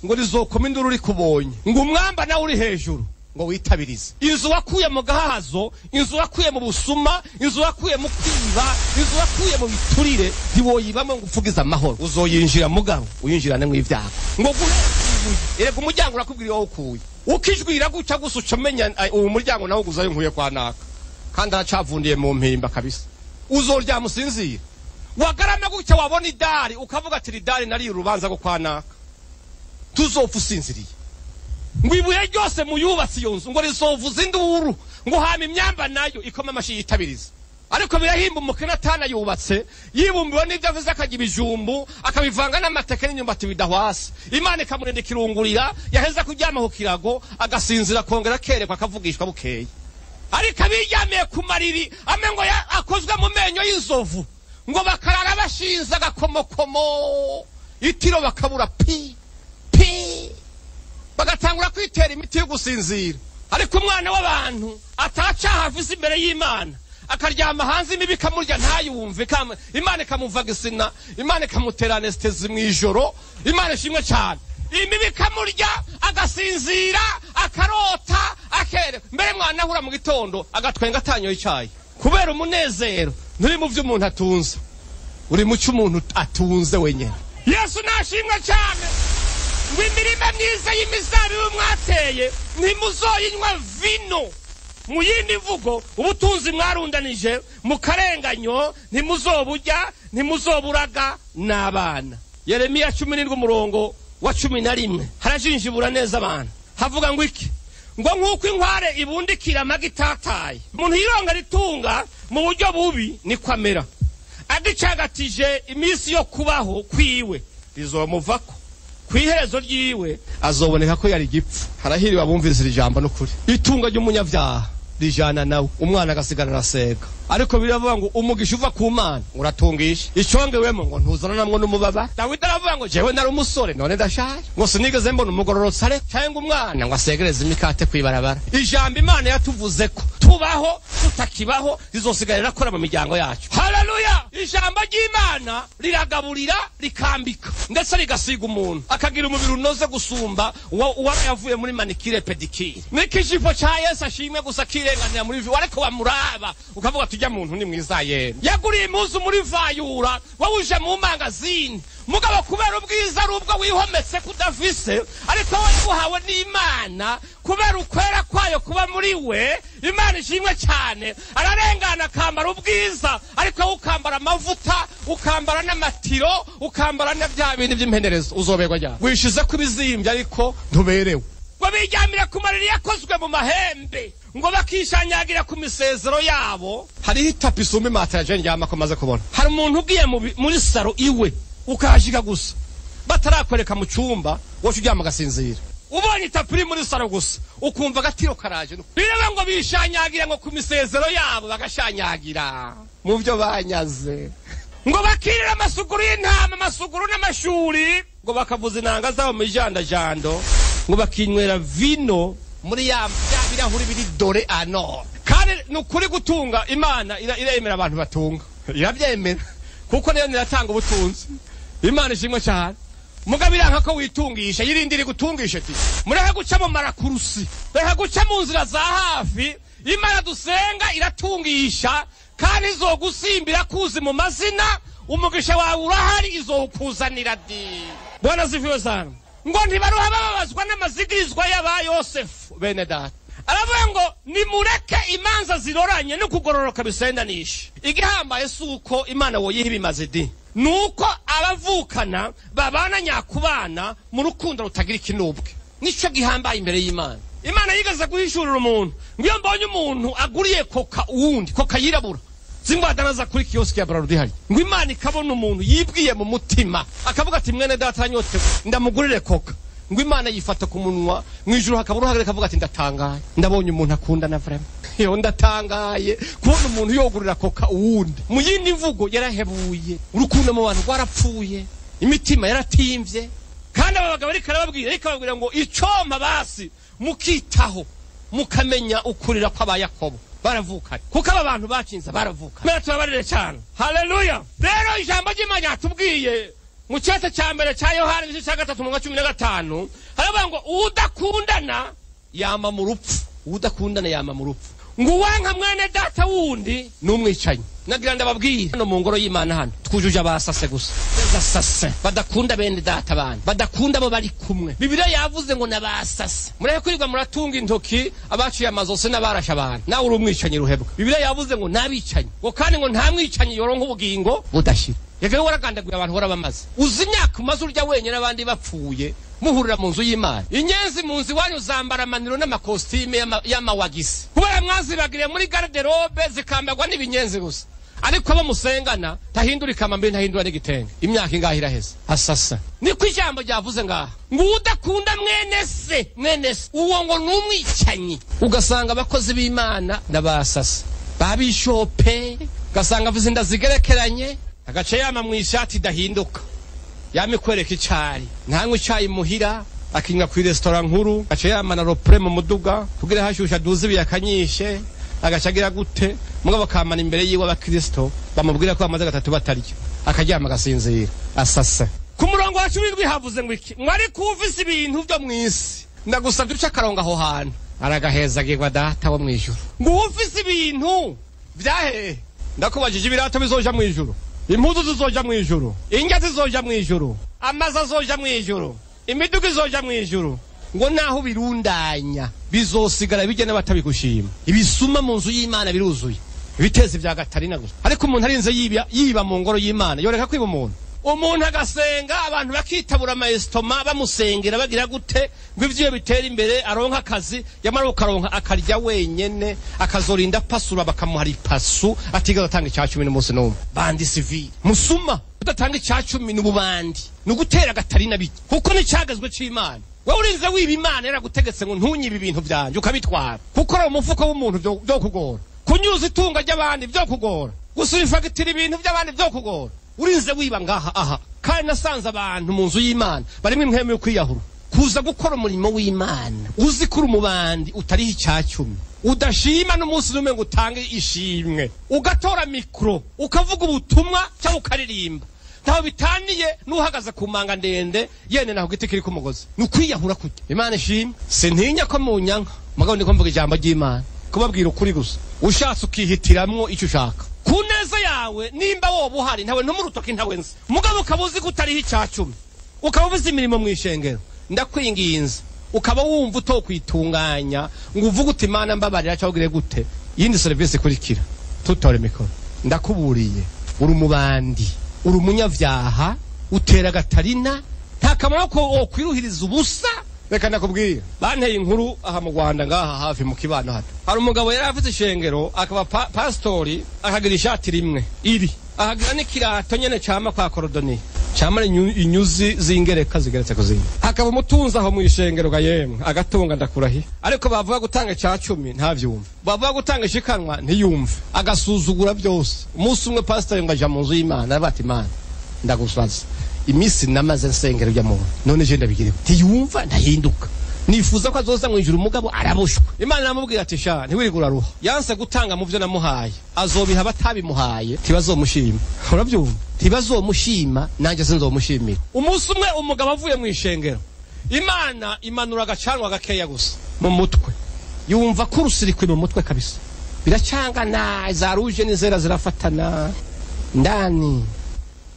Ngo rizokoma induru rikubonye, ngo umwamba nawe uri hejuru ngo witabirize. Inzu wakuye mu gahazo, inzu wakuye mu busuma, inzu wakuye mu kwiba, inzu wakuye mu biturire, ntiwoyibamo ngo upfugize amahoro. Uzoyinjira mugabo uyinjirane mu ibyago. Ngo guhera ibuye, erega umuryango urakubwira iyo wawukuye. Ukijwira guca gusa uca umenya uwo muryango nawe uguzayo nkuye kwa naka, kandi aracavundiye mu mpimba kabisa. Uzoryama usinzire, wagarama gutya wabona idari ukavuga ati idari nariye urubanza rwo kwa naka. Tuzopfa usinziriye. Ngo ibuye ryose muyubatse iyo nzu ngo rizovuza induru, ngo hama imyamba nayo ikoma amashi yitabiriza. Ariko birahimba umukene atanayubatse, yibumbiwe n'ibyo avuze, akajya ibijumbu akabivanga n'amateke n'imyumbati bidahwase, Imana ikamurinda ikirungurira, yaheza kuryama ku kirago agasinzira, akongera akerekwa, akavugishwa bukeye. Ariko abiryamiye ku mariri ame ngo akozwe mu menyo y'inzovu, ngo bakarara bashinze agakomokomo, itiro bakabura pi pi, bagatangura kwitera imiti yo gusinzira. Ariko umwana w'abantu atacaha afise imbere y'Imana, akaryama hanze imibi ikamurya ntayumve, Imana ikamuvaga isina, Imana ikamutera anestesi mu ijoro. Imana ishimwe cyane. Imibi ikamurya agasinzira, akarota, akere mbere mwanahura mu gitondo agatwenga atanyoye icyayi kubera umunezero. Nturi mu byo umuntu atunze, uri mu cyo umuntu atunze wenyine. Yesu nashimwe cyane. Ngo imirima myiza y'imizabibu mwateye ntimuzoyinywa vino. Mu yindi mvugo, ubutunzi mwarundanije mu karenganyo ntimuzoburya, ntimuzoburaga n'abana. Yeremiya 17 umurongo wa 11 harajinjibura neza abantu. Havuga ngo iki? Ngo nk'uko inkware ibundikira amagi itataye, umuntu yironga ritunga mu buryo bubi niko amera. Agicagatije iminsi yo kubaho kwiwe rizomuvako, ku iherezo ryiwe azoboneka ko yari igipfu. Harahiriwe abumvise iri jambo. N'ukuri itunga ry'umunyabyaha rijana nawe, umwana agasigara arasega. Ariko biravuga ngo umugisha uva ku Mana uratungisha, icongewemo ngo ntuzana namwo n'umubaba. Dawidi aravuga ngo jewe nari umusore none ndashaje, ngo sinigeze mbona umugororotsi are cyangwa umwana ngo asegereze imikate kwibarabara. Ijambo Imana yatuvuze ko tubaho tutakibaho rizosigara rirakora mu miryango yacu. Haleluya! Ijambo ry'Imana riragaburira, rikambika, ndetse rigasiga umuntu akagira umubiri unoze gusumba uwa yavuye muri manicure pedicure. N'ikijipo ca Yesu ashimwe gusa kirenganira muri vi, ariko wamuraba ukavuga tujya muntu ni mwiza. Yene yaguriye impuzu muri vayura, wowe uje mu mangazini mugabo kubera ubwiza ari ubwo wihometse kudafise, ariko wowe yabuhawe n'Imana kubera ukwera kwayo kuba muri we. Imana ishimwe cyane. Ararengana akambara ubwiza, ariko wowe ukambara amavuta, ukambara n'amatiro, ukambara na bya bindi by'impenerezo. Uzoberwa ryari? Wishize ko ibizimbye ariko ntuberewe. Ngo biryamira ku mariri yakozwe mu mahembe, ngo bakishanyagira ku misezero yabo. Hariho itapi isumba imatera je ndyamako maze kubona. Hari umuntu ugiye muri saro iwe ukahashika gusa, batarakwereka mu cyumba, wowe uryama ugasinzira. Ubonye itapi iri muri saro gusa ukumva agatiro karaje. Bireba ngo bishanyagira ngo ku misezero yabo, bagashanyagira mu byo banyaze, ngo bakirira amasuguru y'intama, amasuguru n'amashuri, ngo bakavuza inanga zabo mu ijandajando, ngo bakinywera vino muri ya bya birahuri biri dore ano. Kandi ni ukuri gutunga, Imana iremera abantu batunga, irabyemera kuko niyo niratanga ubutunzi. Imana ishimwe cyane. Mugabo iranka ko witungisha, yirindira igutungisha. Ati mureke guca mu marakurusi, reka guca mu nzira za hafi. Imana dusenga iratungisha, kandi izogusimbira kuzi mu mazina. Umugisha wawe urahari, izowukuzanira di. Bwana zifiwe sana. Ngo ntibaruha bababazwa n'amazigirizwa y'aba Yosefu bene data. Aravuga ngo nimureke imanza ziroranye no kugororoka bisendanisha. Igihambaye si uko Imana woyiha ibimaze di, nuko abavukana babana nyakubana mu rukundo rutagira ikinubwe, nico gihambaye imbere y'Imana. Imana yigeze guhishurira umuntu ngo iyo mbonye umuntu aguriye koka uwundi, koka yirabura zingwadanaza kuri kioski ya Brarudi hari, ngo Imana ikabona umuntu yibwiye mu mutima akavuga ati mwene data anyotewe ndamugurire koka, ngo Imana yifata ku munwa mu ijuru hakaba uruhagarika akavuga ati ndatangaye, ndabonye umuntu akunda na vraiment. Yo ndatangaye kubona umuntu yogurira koka uwundi. Mu yindi mvugo, yarahebuye urukundo mu bantu rwarapfuye, imitima yaratimvye. Kandi aba bagabo ariko arababwira, ariko ababwira ngo icoma basi mukitaho mukamenya ukurira kw'aba Yakobo baravukanye, kuko aba bantu bacinze baravukanye. Mbere turabarire cyane. Haleluya! Rero ijambo ry'Imana yatubwiye Mu cyete cya mbere cya Yohana, igice cya 3 umurongo wa 15, haravuga ngo udakundana yama mu rupfu. Udakundana yama mu rupfu. Ngo uwanka mwene data wundi ni umwicanyi. Nagira ndababwira, hano mu ngoro y'Imana hano twujuje abasase gusa, basase badakunda bene data, abandi badakunda abo bari kumwe. Bibiliya yavuze ngo nabasase. Mureke kwirirwa muratunga intoki abaciye amazose n'abarashe abantu. Nawe uri umwicanyi ruhebwa. Bibiliya yavuze ngo n'abicanyi, ngo kandi ngo nta mwicanyi yoronka ubugingo budashira. Reka, waragandaguye abantu, warabamaze. Uzi imyaka umaze urya wenyine, abandi bapfuye, muhurira mu nzu y'Imana? Inyenzi mu nzu iwanyu zambara amaniro n'amakositime y'amawagisi kubera mwazibagiriye muri garde-robe, zikambarwa n'ibinyenzi gusa. Ariko abo musengana ntahindura ikamambiri, ntahindura n'igitenge. Imyaka ingahe iraheze asasa. Niko ijambo ryavuze ngaha ngo udakunda mwene se, mwene se uwo ngo ni umwicanyi. Ugasanga abakozi b'Imana n'abasasa babishope, ugasanga avuze inda zigerekeranye, agace yama mu ishati idahinduka, yama ikwereka icari. Ntanywe icayi muhira, akinywa ku resitora nkuru. Agace yama na ropure mu muduga kugira hashusha aduze ibiyakanyishe. Agaca agira gute? Mugabo akamana imbere yiwe abakristo bamubwira ko bamaze 3 batarya, akaryama agasinzira asasa. Ku murongo wa 17 havuze ngo iki? Mwari kuvise ibintu byo mu isi. Ndagusabye uce akarongo aho hantu. Aragahezagirwa data wo mu ijuru. Ngo ufise ibintu vyahehe? Ndakubajije, ibirato bizoja mu ijuru? Impuzu zizoja mu ijuru? Indya zizoja mu ijuru? Amazu azoja mu ijuru? Imiduga izoja mu ijuru? Ngo naho birundanya bizosigara bijya n'abatabigushima. Ibisuma mu nzu y'Imana biruzuye, ibitezi vya gatarina gusa. Ariko umuntu arinze yiba, yiba mu ngoro y'Imana, yoreka kwiba umuntu? Umuntu agasenga, abantu bakitabura amaesitoma bamusengera, bagira gute ngo ivyo bitera imbere, aronka akazi, yamara ukaronka akarya wenyene, akazorinda pasura bakamuha ipasu, atigeze atanga icya cumi n'umunsi n'umwe. Bandi civil musuma udatanga icya cumi n'ububandi ni ugutera agatarina bike, kuko n'icyagezwe c'Imana. Wowe urinze wiba, Imana yaragutegetse ngo ntunyibe ibintu vyanje, ukabitwara. Gukora mu mufuko w'umuntu vyo kugora, kunyuza itunga ry'abandi vyo kugora, gusura ifagitira ibintu by'abandi vyo kugora, urinze wiba ngaha aha. Kandi nasanze abantu mu nzu y'Imana barimo impwemu yo kwiyahura. Kuza gukora umurimo w'Imana uzi ko uri umubandi, utariho icya cumi, udashima n'umunsi n'umwe ngo utange ishimwe, ugatora mikoro ukavuga ubutumwa cyangwa ukaririmba, ntaho bitaniye n'uhagaze ku manga ndende yene naho giti kiri ku mugozi. Ni ukwiyahura kurya. Imana ishimwe, sintinya ko munyanka, mugabo niko mvuga ijambo ry'Imana, kubabwira ukuri gusa. Ushatse ukihitiramwo icyo ushaka ku neza yawe. Nimba woba uhari, ntawe ntumurutoki, ntawe nzi, mugabo ukaba uzi ko utariho icya cumi, ukaba ubuze imirimo mu ishengero, ndakwinginze, ukaba wumva utokwitunganya ngo uvuge uti "Imana mbabarira" cyangwa ugire gute, iyindi serivisi ikurikira tutore mikoro, ndakuburiye, uri umubandi, uri umunyabyaha, utera agatarina, nta kamaro ko wokwiruhiriza ubusa. Reka ndakubwira, banteye inkuru aha mu Rwanda, ngaha hafi mu kibano hano, hari umugabo yari afite ishengero, akaba pasitori, akagira ishati rimwe iri, akagira n'ikirato nyene cama kwa korodoniye, camara inyuzi z'ingereka zigeretse ku zindi, hakaba umutunzi aho mu ishengero ga yemwe, agatunga ndakurahiye. Ariko bavuga gutanga icya cumi ntavyumve, bavuga gutanga ishikanwa ntiyumve, agasuzugura byose. Umunsi umwe pasitori ngo aja mu nzu y'Imana, aravuga ati: "Imana, ndagusaza, iminsi namaze nsengera ujya muntu, none je ndabigireho, ntiyumva, ntahinduka, nifuza ko azoza mu ijuru, umugabo arabushwe." Imana iramubwira ati: "Sha, ntiwirirwe uraruha, yanse gutanga mu byo namuhaye, azobiha abatabimuhaye, ntibazomushima." Urabyumva? Ntibazomushima, nanjye sinzomushimira. Umunsi umwe umugabo avuye mu ishengero, Imana imanura agacanwa gakeya gusa mu mutwe, yumva ko urusirikwi mu mutwe kabisa biracangana, za rouge n'izera zirafatana ndani.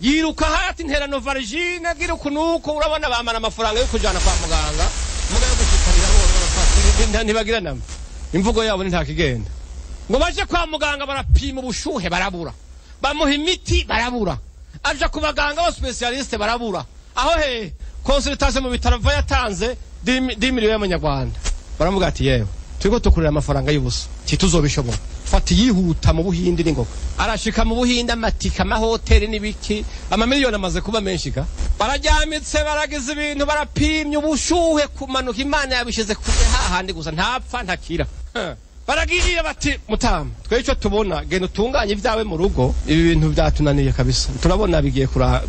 Yiruka hati ntera novarigine, agira uku nuko urabona bamara amafaranga yo kujana kwa muganga, muganga yo gushikarira ntibagira namba, imvugo yabo ni ntakigenda. Ngo baje kwa muganga, barapima ubushuhe barabura, bamuha imiti barabura, aja ku baganga ba spécialiste barabura. Aho he consultation mu bitaro va yatanze 10 miliyoni y'amanyarwanda. Baramuga ati: "Yewe, turiko tukurira amafaranga y'ubusa, tituzobishobora, fata yihuta mu Buhindi." N'ingoga arashika mu Buhindi, amatika, amahoteli n'ibiki, amamiliyoni amaze kuba menshi ga. Barajyamitse, baragize ibintu, barapimye ubushuhe kumanuka, Imana yabishize kure hahandi gusa, ntapfa ntakira. Baragiye bati: "Mutama, twe icyo tubona, genda utunganye ibyawe mu rugo, ibi bintu byatunaniye kabisa, turabona bigiye kura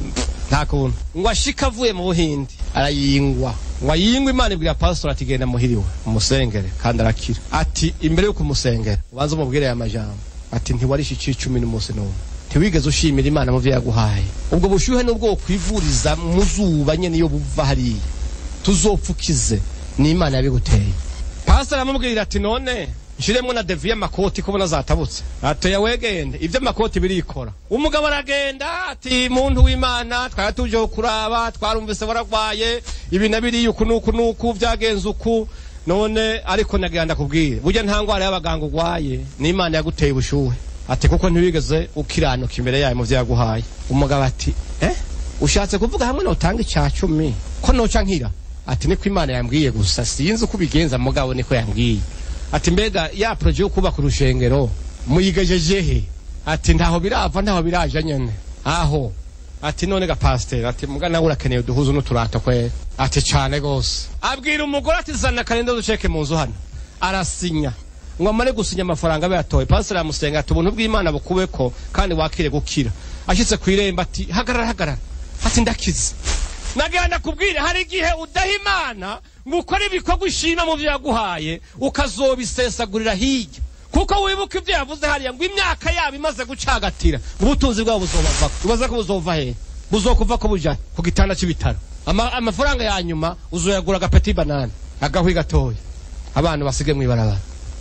nta kuntu." Ngo ashika avuye mu Buhindi arayingwa, ngo ayingwe, Imana ibwira pastor ati: "Genda muhiriwe umusengere kandi arakira." Ati: "Imbere yo kumusengera ubanze umubwire aya majambo," ati: "Ntiwarishe icicumi n'umunsi n'umwe." Ntiwigeze ushimira Imana mu vyo yaguhaye. Ubwo bushuhe nubwo wokwivuriza mu zuba nyene iyo buva hariya, tuzopfukize, ni Imana yabiguteye. Pastor aramubwira ati: "None nshiremwo na devis y'amakoti kubona zatabutse?" Ati: "Wegende, ivyo amakoti birikora." Umugabo aragenda ati: "Muntu w'Imana, twari tuje kuraba, twarumvise waragwaye ibi na biriya, uku nuku nuku vyagenze uku. None ariko nagira ndakubwire, burya nta ngwara y'abaganga ugwaye, ni Imana yaguteye ubushuhe." Ati: "Kuko ntiwigeze ukiranuka imbere yayo mu vyo yaguhaye." Umugabo ati: "Eh, ushatse kuvuga hamwe notanga ica cumi ko noca nkira?" Ati: "Niko Imana yambwiye, gusa sinzi uko ubigenza, mugabo niko yambwiye." Ati: "Mbega ya projet yo kubaka urushengero muyigejeje he?" Ati: "Ntaho birava, ntaho biraja nyene aho." Ati: "None ga pasteur," ati, "muga nawe urakeneye uduhuzu n'uturato kwera?" Ati: "Cane gose." Abwira umugore ati: "Zana karenda duceke mu nzu hano." Arasinya. Ngo amare gusinya, amafaranga abe yatoye, pasteur aramusenga ati: "Ubuntu bw'Imana bukubeko kandi wakire gukira." Ashitse ku irembo ati: "Hagarara, hagarara," ati: "Ndakize." Nagira ndakubwire, hari igihe udaha Imana ngo ukore ibikorwa ushima mu byo yaguhaye, ukazobisesagurira hirya, kuko wibuka ibyo yavuze hariya ngo imyaka yabo imaze gucagatira, ubutunzi bwabo buzobavako. Ubaza ko buzova hehe? Buzokuva ko buja ku gitanda c'ibitaro. Amafaranga ya nyuma uzoyagura agapeti banane, agahwi gatoya, abantu basige mw'ibarabara,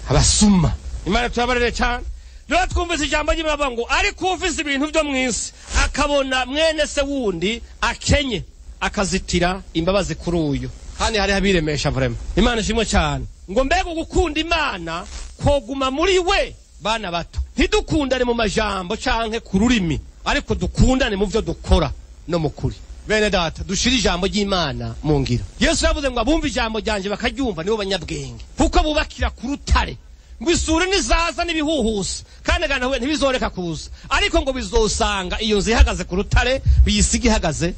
abasuma. Imana tuyabarere cyane. Rero twumvise ijambo ry'Imana ngo: "Ariko ufise ibintu byo mw'isi, akabona mwene se wundi akenye, akazitira imbabazi kuri uyu." Kandi hariho abiremesha vraiment. Imana ishimwe cyane. Ngo mbega ugukunda Imana koguma muri we. Bana bato, ntidukundane mu majambo canke ku rurimi, ariko dukundane mu vyo dukora no mu kuri. Bene data, dushire ijambo ry'Imana mu ngiro. Yesu yavuze ngo: "Abumva ijambo ryanje bakaryumva nibo banyabwenge, kuko bubakira ku rutare." Ngo isuri nizaza n'ibihuhusi, kandi gana ntibizoreka kuza, ariko ngo bizosanga iyo nzu ihagaze ku rutare, biyisiga ihagaze.